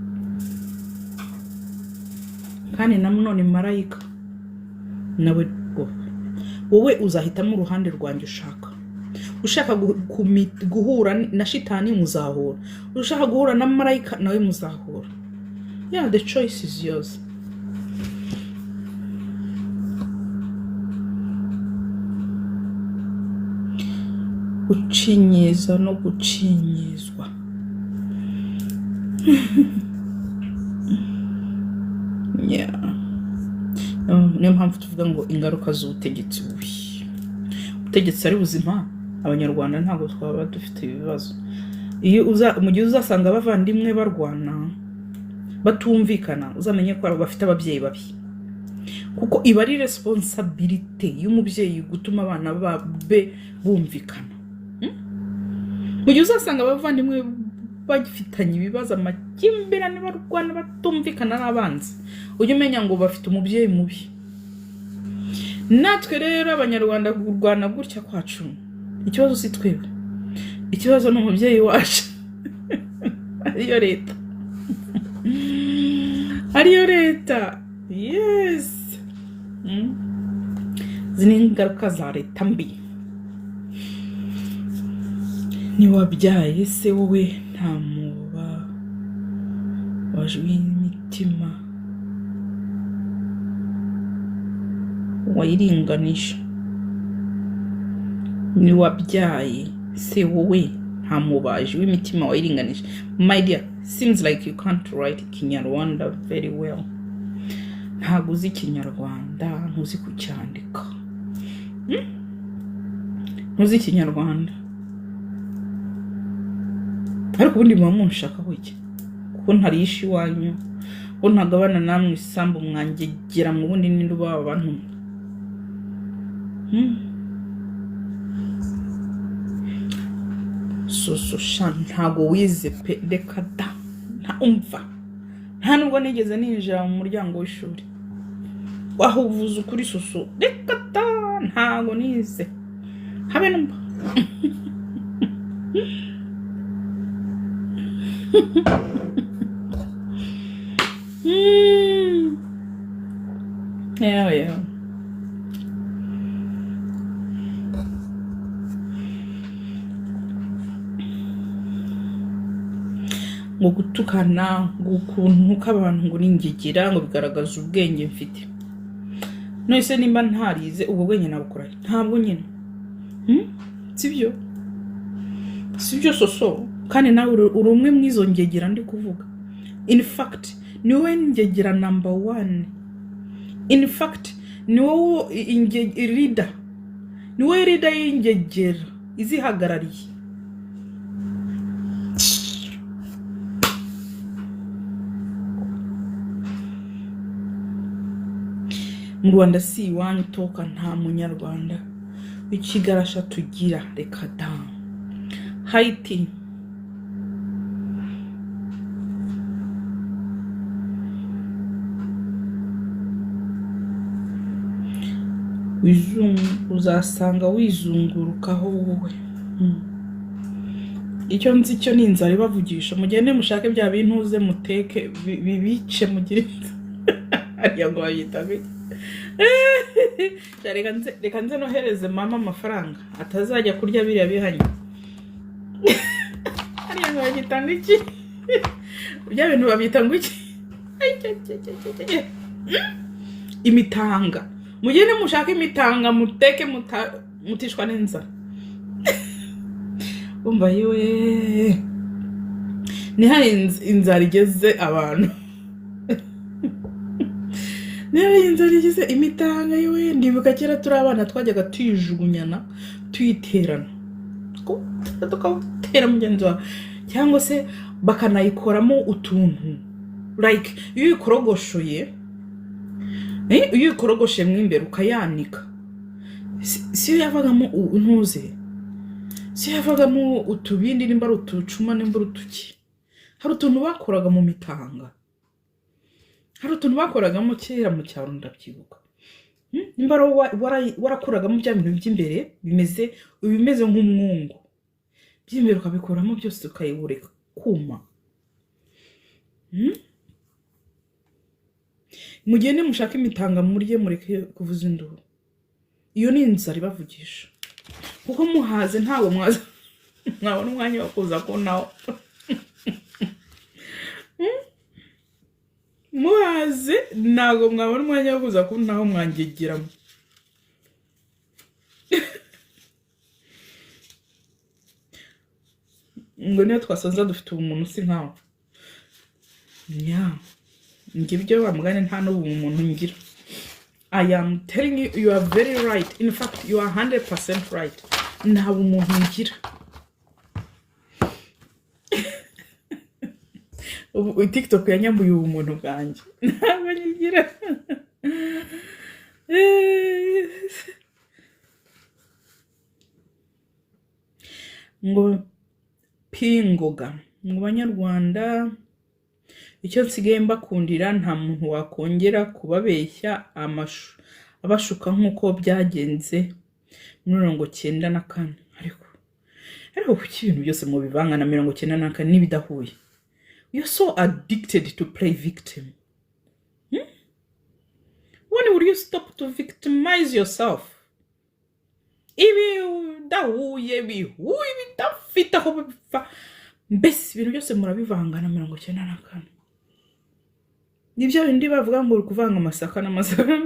S1: kandi na none marayika nawe wowe uzahitamo uruhande rwanjye ushaka. Ushaka guhura na shitani muzahura, ushaka guhura na marayika nawe muzahura. Yeah, the choice is yours. Gucinyiza no gucinyizwa. Yeah. Niyo mpamvu tuvuga ngo ingaruka z'ubutegetsi bubi. Ubutegetsi ari buzima, Abanyarwanda ntabwo twaba dufite ibibazo. Iyo mu gihe uzasanga abavandimwe barwana batumvikana, uzamenye ko bafite ababyeyi babi, kuko iba ari responsibility y'umubyeyi gutuma abana be bumvikana. Mu gihe uzasanga abavandimwe bagifitanye ibibazo, amakimbirane, barwana batumvikana n'abanzi, ujye umenya ngo bafite umubyeyi mubi. Natwe rero Abanyarwanda kurwana gutya kwacu, ikibazo si twebwe, ikibazo ni umubyeyi wacu, ariyo leta, ariyo leta. Yes. Izi ni ingaruka za leta mbi. Ntiwabyaye se wowe, nta mubabaji w'imitima wayiringanisha. Ntiwabyaye se wowe, nta mubaji w'imitima wayiringanisha. My dear, seems like you can't write Kinyarwanda very well. Ntabwo uzi Ikinyarwanda, ntuzi kucyandika. Ntuzi Ikinyarwanda. Ariko ubundi muba munshakaho iki? Kuko ntarisha iwanyu, ko ntagabana namwe isambu, mwangegera mu bundi ninde uba abantu. Soso sha, ntago wize pe, reka da, nta umva. Nta nubwo nigeze ninjira mu muryango w'ishuri. Aho uvuze ukuri soso, reka da, ntago nize. Habe numva. Yeah, yeah. Ngo gutukana, ngo ukuntu k'abantu ngo ningigira, ngo bigaragaza ubwenge mfite. None se nimba ntarize ubwo bwenge nabukora he? Ntabwo nyine. Sibyo? Sibyo soso? Kandi nawe uri umwe mw'izo ngegera ndi kuvuga. In fact, ni wowe ngegera number 1. In fact, ni wowe leader. Ni wowe leader y'ingegera izihagarariye. Mu Rwanda si iwanyu toka, nta munyarwanda w'ikigarasha tugira, reka da. Haiti. Uzasanga wizungurukaho wowe. Icyo nzi cyo ni inzara ibavugisha. Mugende mushake bya bintuze muteke bibice mugire inzara. Harya ngo bayita biki? Reka nze nohereze mama amafaranga atazajya kurya biriya bihanye. Hariya ngo bagita ngo iki? Bya bintu babyita ngo iki? Ay, cye, cye, cye, cye, cye. Imitanga. Mugende mushake imitanga muteke mutishwa n'inzara. Umva yewe, ni hari inzara igeze abantu, ni hari inzara igeze imitanga. Yewe, ndibuka kera turi abana twajyaga tuyijugunyana, tuyiterana, tukawutera mugenzi wawe, cyangwa se bakanayikoramo utuntu, like iyo uyikorogoshoye, iyo uyikorogoshe mo imbere ukayanika, si yo yavagamo ntuze, si yo yavagamo utubindi, nimba ari utucuma, nimba ari utuki. Hari utuntu bakoraga mu mitanga, hari utuntu bakoragamo kera mu cyaro, ndabyibuka. Nimba ari warakuragamo bya bintu by'imbere bimeze, ibimeze nk'umwungu by'imbere, ukabikuramo byose, ukayibureka kuma. Mugende mushake imitanga murye, mureke kuvuza induru. Iyo ni inzara ibavugisha, kuko muhaze ntabwo mwaza mwabona umwanya wo kuza kunaho. Muhaze ntabwo mwabona umwanya wo kuza kunaho, mwangegeramo. Ngo niyo twasoza dufite ubumuntu, si nkawe nya njye ibyo bamugane, nta n'ubumuntu ngira. I am telling you, you are very right. In fact, you are 100% right. Nta bumuntu ngira. Ubu TikTok yanyambuye ubumuntu bwanjye, ntabwo nyigira. Ngo pingoga mu banyarwanda, icyo nsigaye mbakundira, nta muntu wakongera kubabeshya abashuka nk'uko byagenze muri 94. Ariko kuki ibintu byose mubivanga na 94 n'ibidahuye? You're so addicted to play victim. When will you stop to victimize yourself? Ibidahuye bihuye, bidafite aho biva, mbese ibintu byose murabivanga na 94. Nibyo bindi bavuga ngo uri kuvanga amasaka n'amasaka.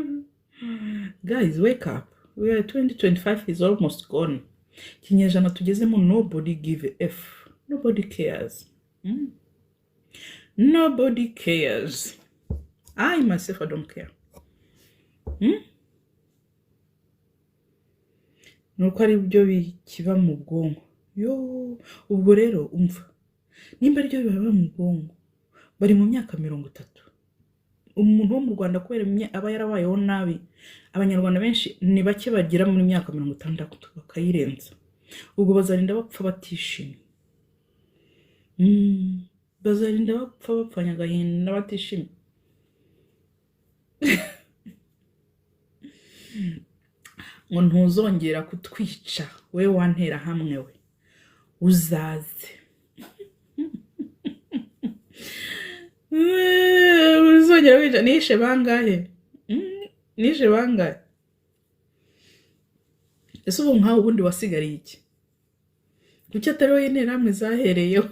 S1: Guys, wake up. We are 2025 is almost gone. Ikinyejana tugezemo, nobody give a f, nobody cares. Nobody cares. I myself, I don't care. Nuko ari byo bikiba mu bwonko. Yo, ubwo rero umva, nimba aribyo biba mu bwonko, bari mu myaka 30. Umuntu wo mu Rwanda, kubera aba yarabayeho nabi, abanyarwanda benshi ni bake bagera muri myaka 60 bakayirenza. Ubwo bazarinda bapfa batishimye. Bazarinda bapfa bapfanye agahinda batishimye. Ngo ntuzongera kutwica we wantera hamwe we uzaze. Uzongera kwica. Nishe bangahe? Nishe bangahe? Ese ubu nkawe ubundi wasigariye iki? Kuki atari wowe interahamwe zahereyeho?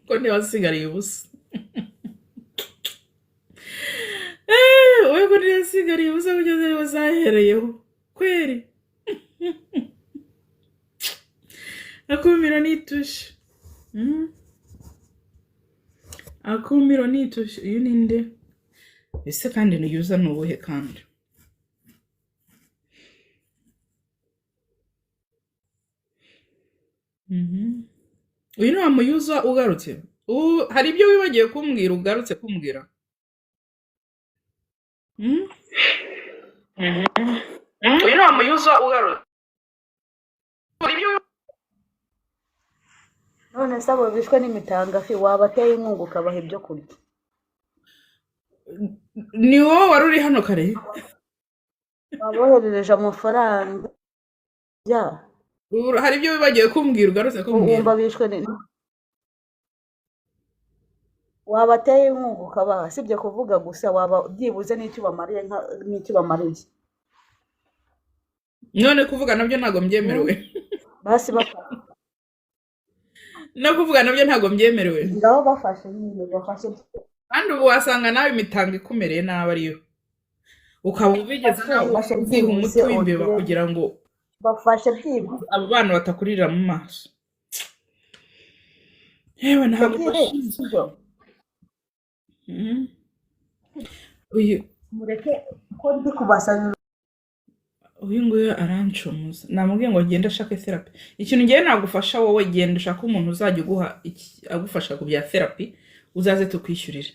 S1: Ko ntiwasigariye ubusa? Wowe ko ntiwasigariye ubusa, kuki atari wowe zahereyeho kweri? Akumiro nitushe. Akumiro nitushe. Uyu ni nde ese? Kandi nuyuza ni uwuhe kandi? Uyu ni wa muyuza ugarutse. Hari ibyo wibagiwe kumbwira ugarutse kumbwira. Uyu ni wa muyuza ugarutse.
S3: None se abo bishwe n'imitangafi wabateye inkunga ukabaha ibyo kurya?
S1: Ni wowe wari uri hano kare?
S3: Waboherereje amafaranga ya
S1: Hari ibyo wibagiwe kumbwira ugarutse kumbwira.
S3: Wumva bishwe ni Wabateye inkunga ukabaha, sibyo kuvuga gusa, waba byibuze n'icyo ubamariye, n'icyo ubamariye.
S1: None kuvuga nabyo ntabwo mbyemerewe.
S3: Basi bafashe.
S1: No kuvuga nabyo ntabwo mbyemerewe.
S3: Ngaho bafashe nyine, bafashe.
S1: Kandi ubu wasanga nawe imitanga ikumereye nabi ariyo, ukaba ubigeze
S3: Bafashe,
S1: nawe
S3: bafashe
S1: uziha umuti
S3: byibuze
S1: w'imbeba
S3: ugire
S1: kugira ngo
S3: bafashe byibuze.
S1: Abo bana batakurira mu maso. Yewe, ntabwo
S3: Byibuze,
S1: bashinzwe.
S3: sibyo?
S1: Uyu
S3: Mureke ko ndi kubasabira.
S1: Uyu nguyu arancumuza. Namubwiye ngo ngende ashake therapy. Ikintu ngewe nagufasha wowe, genda ushake umuntu uzajya uguha agufasha ku bya therapy, uzaze tukwishyurire.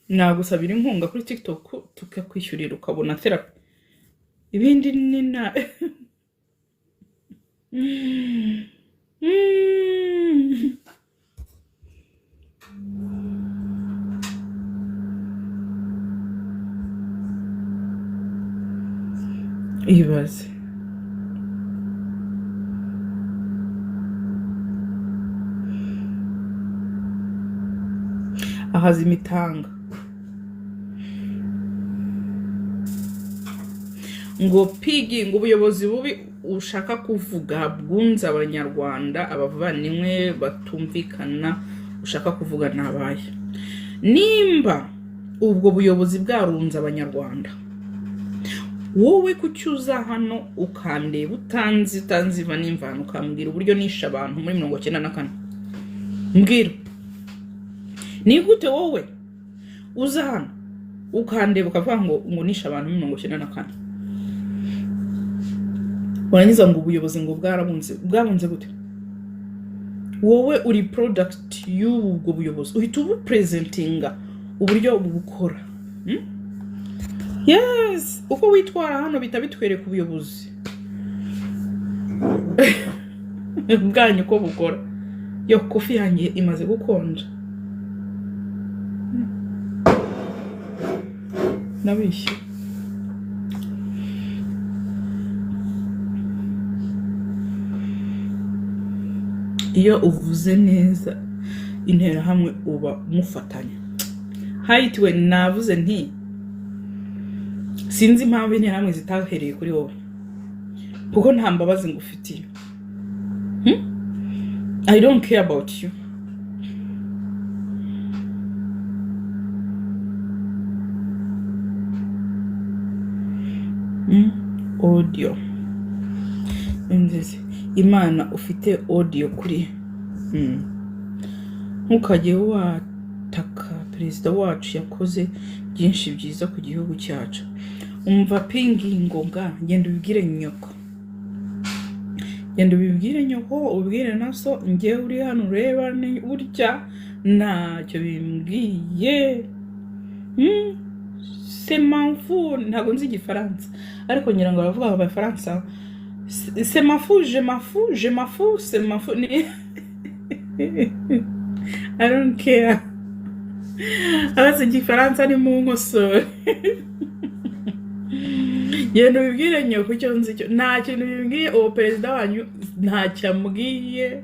S1: Nagusabira inkunga kuri TikTok tukakwishyurira ukabona therapy. Ibindi ni na Ibaze ahaza imitanga ngo pigi, ngo ubuyobozi bubi ushaka kuvuga bwunze abanyarwanda, abavandimwe batumvikana ushaka kuvuga nabaye. Nimba ubwo buyobozi bwarunze abanyarwanda, wowe kuki uza hano ukandeba utanzi, utanzi iva n'imvano, ukambwira uburyo nishe abantu muri 94? Mbwira, ni gute wowe uza hano ukandeba ukavuga ngo nishe abantu muri 94, warangiza ngo ubuyobozi ngo bwarabunze? Bwabunze gute? Wowe uri product y'ubwo buyobozi, uhita ubupresentinga uburyo bukora. Yes, uko witwara hano bihita bitwereka ubuyobozi bwanyu uko bukora. Yo, coffee yanjye imaze gukonja, nabishye. Iyo uvuze neza interahamwe uba mufatanya hayitiwe. Navuze nti sinzi impamvu interahamwe zitahereye kuri wowe, kuko nta mbabazi ngufitiye. I don't care about you. Audio nziza, Imana ufite audio kuri. Ntukajye wataka perezida wacu, yakoze byinshi byiza ku gihugu cyacu. Umva pingi ngoga, genda ubibwire nyoko, genda ubibwire nyoko, ubibwire na so. Njyewe uri hano ureba ni burya ntacyo bimbwiye. C'est m'en fous. Ntabwo nzi igifaransa, ariko ngira ngo baravuga ngo abafaransa c'est m'en fous, je m'en fous, je m'en fous, c'est m'en fous. Ni I don't care. Abazi igifaransa ni mu nkosore. Genda ubibwire nyoko icyo nzi cyo nta kintu bimbwiye. Uwo perezida wanyu ntacyo ambwiye,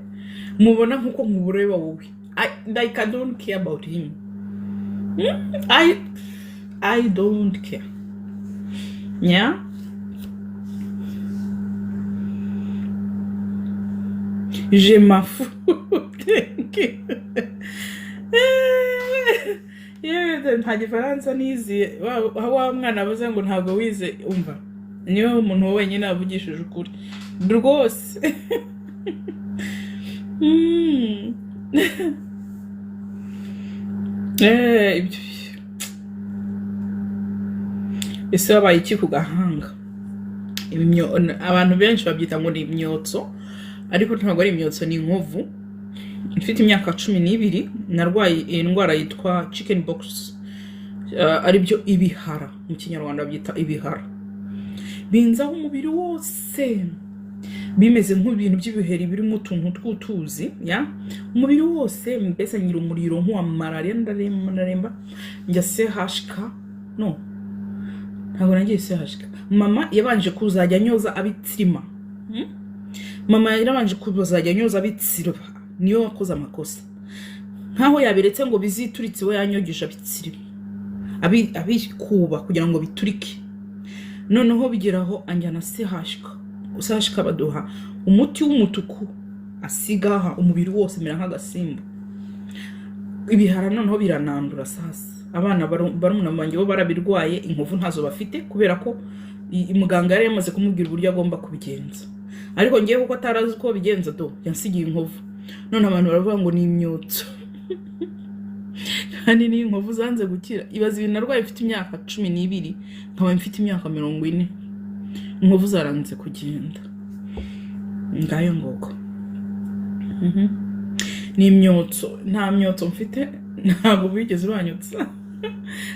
S1: mubona nkuko mubureba wowe. Like, I don't care about him. I don't care. Yeah, je m'en fous. Thank you. Yewe, nta gifaransa niziye. Wa mwana avuze ngo ntabwo wize, umva, niwe umuntu wenyine wavugishije ukuri rwose. Ibyo ese wabaye iki ku gahanga? Abantu benshi babyita ngo ni imyotso, ariko ntabwo ari imyotso, ni inkovu. Mfite imyaka 12 narwaye indwara yitwa chicken pox, aribyo ibihara, mu kinyarwanda babyita ibihara. Binzaho umubiri wose, bimeze nk'ibintu by'ibiheri birimo utuntu tw'utuzi ya umubiri wose. Mbese ngira umuriro nk'uwa malariya, ndaremba, ndaremba, njya CHK. No, ntabwo nagiye CHK. Mama yabanje kuzajya anyoza abitsirima. Mama yarabanje kuzajya anyoza abitsirima, niyo wakoze amakosa. Nkaho yabiretse ngo bizituritse, we yanyogeje abitsirimo, abikuba kugira ngo biturike. Noneho bigeraho anjyana CHK. CHK baduha umuti w'umutuku, asigaha umubiri wose, mera nk'agasimba. Ibihara noneho biranandura. Sasa abana barumuna banjye bo barabirwaye, inkovu ntazo bafite, kubera ko muganga yari yamaze kumubwira uburyo agomba kubigenza. Ariko ngewe kuko atarazi uko bigenza, do yansigiye inkovu. None abantu baravuga ngo ni imyotso, kandi ni inkovu zanze gukira. Ibaze ibintu narwaye mfite imyaka 12, nkaba mfite imyaka 40, inkovu zaranze kugenda. Ngayo nguko. Ni imyotso? Nta myotso mfite, ntabwo bigeze banyotsa,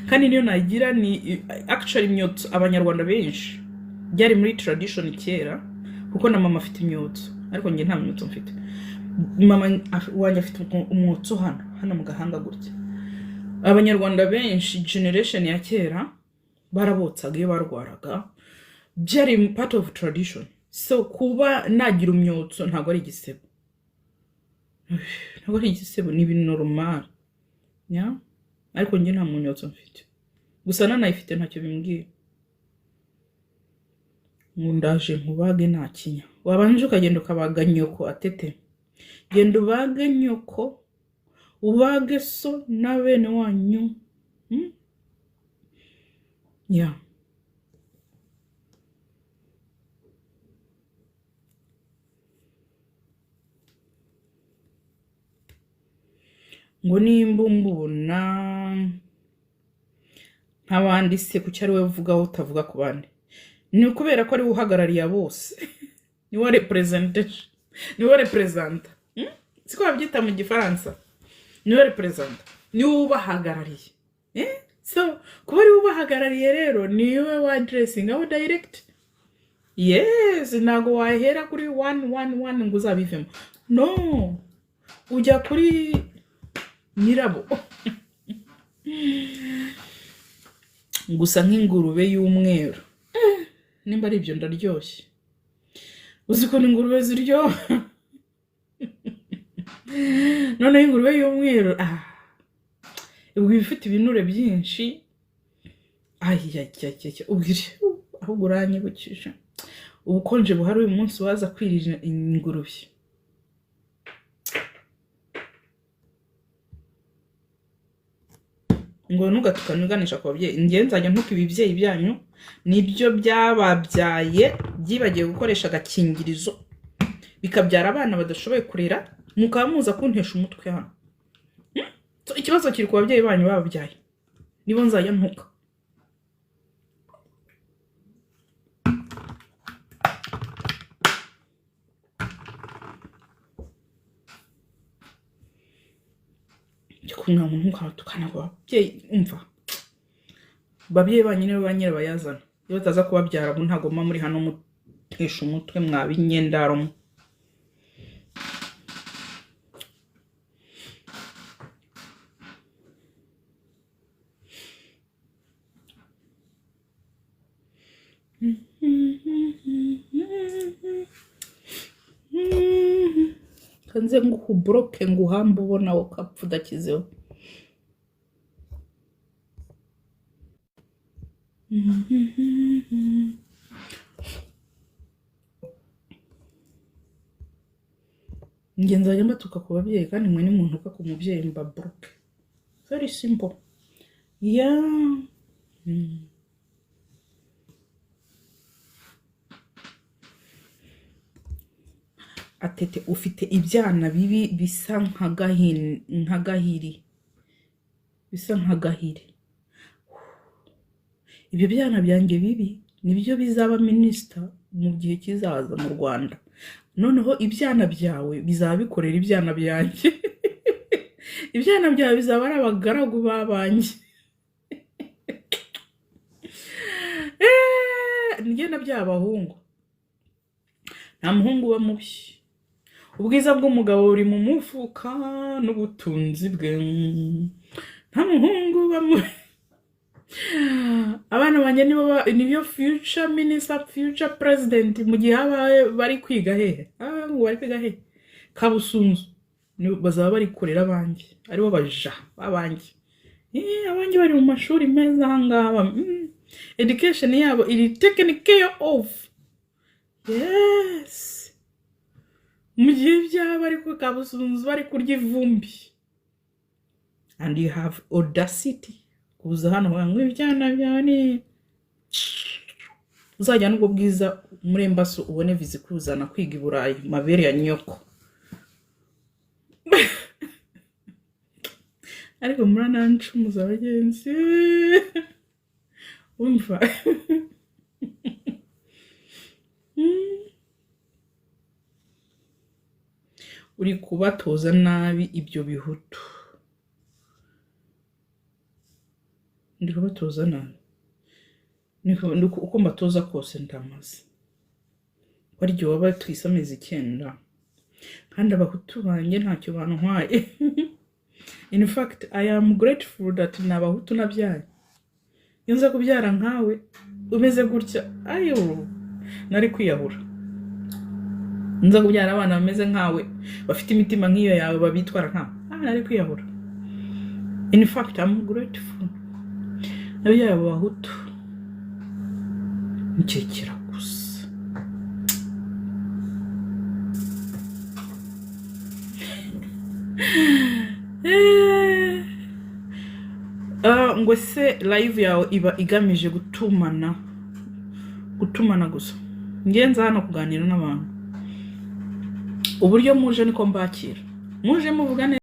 S1: kandi niyo nagira ni actually imyotso. Abanyarwanda benshi byari muri tradition kera, kuko na mama afite imyotso, ariko njye nta myotso mfite. Mama wanjye afite umwotso hano hano mu gahanga gutya. Abanyarwanda benshi, generation ya kera, barabotsaga iyo barwaraga, byari part of tradition. So kuba nagira umyotso ntabwo ari igisebo, ntabwo ari igisebo, ni ibintu normal ya. Ariko njye nta munyotso mfite, gusa nanayifite ntacyo bimbwiye. Ngo ndaje nkubage nta kinya. Wabanje ukagenda ukabaga nyoko? Atete, genda ubage nyoko, ubage so na bene wanyu. Ya. Ngo nimba umbona nk'abandi se, kuki ari we uvugaho utavuga ku bandi? Ni ukubera ko ari we uhagarariye bose, niwe representation, niwe representa. Siko babyita mu Gifaransa? Niwe representa, niwe ubahagarariye. Eh? So kuba ari we ubahagarariye rero, niwe wa addressing abo direct. Yes, ntabwo wahera kuri one one one ngo uzabivemo. No, ujya kuri nyirabo. Gusa nk'ingurube y'umweru. Nimba ari ibyo, ndaryoshye. Uzi ukuntu ingurube ziryoha? Noneho ingurube y'umweru, ah, ubwo iba ifite ibinure byinshi. Ayayayaya, ubwo ahubwo uranyibukije ubukonje buhari uyu munsi, waza kwirira ingurube. Ngo ntugatukane uganisha ku babyeyi. Njye nzajya ntuka ibibyeyi byanyu, nibyo byababyaye, byibagiwe gukoresha agakingirizo, bikabyara abana badashoboye kurera, mukaba muza kuntesha umutwe hano. So, ikibazo kiri ku babyeyi banyu bababyaye, nibo nzajya ntuka. Njya kumwe ngo ntukabatukane ku babyeyi. Umva, ababyeyi banyu nibo ba nyirabayazana. Iyo bataza kubabyara, ubu ntabwo muba muri hano mutesha umutwe, mwaba inyendaro mwe. Kanze nguhuboroke, nguhambe ubona ukapfa udakizeho. Njye nzajya mbatuka ku babyeyi, kandi mwe nimuntuka ku mubyeyi mba block. Very simple, yeah. Atete, ufite ibyana bibi bisa nka gahiri, bisa nka gahiri. Ibyo byana byanjye bibi nibyo bizaba minisita mu gihe kizaza mu Rwanda. Noneho ibyana byawe bizaba bikorera ibyana byanjye, ibyana byawe bizaba ari abagaragu b'abanjye. Njye nabyaye abahungu, nta muhungu uba mubi. Ubwiza bw'umugabo buri mu mufuka n'ubutunzi bwe. Nta muhungu uba mubi. Abana banjye nibo niyo future minister, future president. Mu gihe haba bari kwiga hehe? Ah, ngo bari kwiga hehe? Kabusunzu. Bazaba bari kurera abanjye, aribo baja b'abanjye. Abanjye bari mu mashuri meza ahangaha. Education yabo iri taken care of. Yes. Mu gihe byaba bari ku Kabusunzu bari kurya ivumbi. And you have audacity kuza hano ngo ibyana byawe ni uzajya n'ubwo bwiza muri embassy, ubone viza ikuzana kwiga i Burayi, mabere ya nyoko. Ariko muranancumuza bagenzi, umva. Uri kubatoza nabi ibyo bihutu, ndi kubatoza nabi. Uko mbatoza kose ndamaze barya waba twise amezi 9, kandi abahutu banjye ntacyo bantwaye. In fact, I am grateful that ni abahutu nabyaye. Iyo nza kubyara nkawe umeze gutya, ayo nari kwiyahura. Nza kubyara abana bameze nkawe, bafite imitima nk'iyo yawe, babitwara nkawe, nari kwiyahura. In fact, I'm grateful nabyaye abo bahutu. Nkekera gusa. Ngo se live yawe iba igamije gutumana gusa? Ngenza hano kuganira n'abantu, uburyo muje niko mbakira, muje muvuga neza.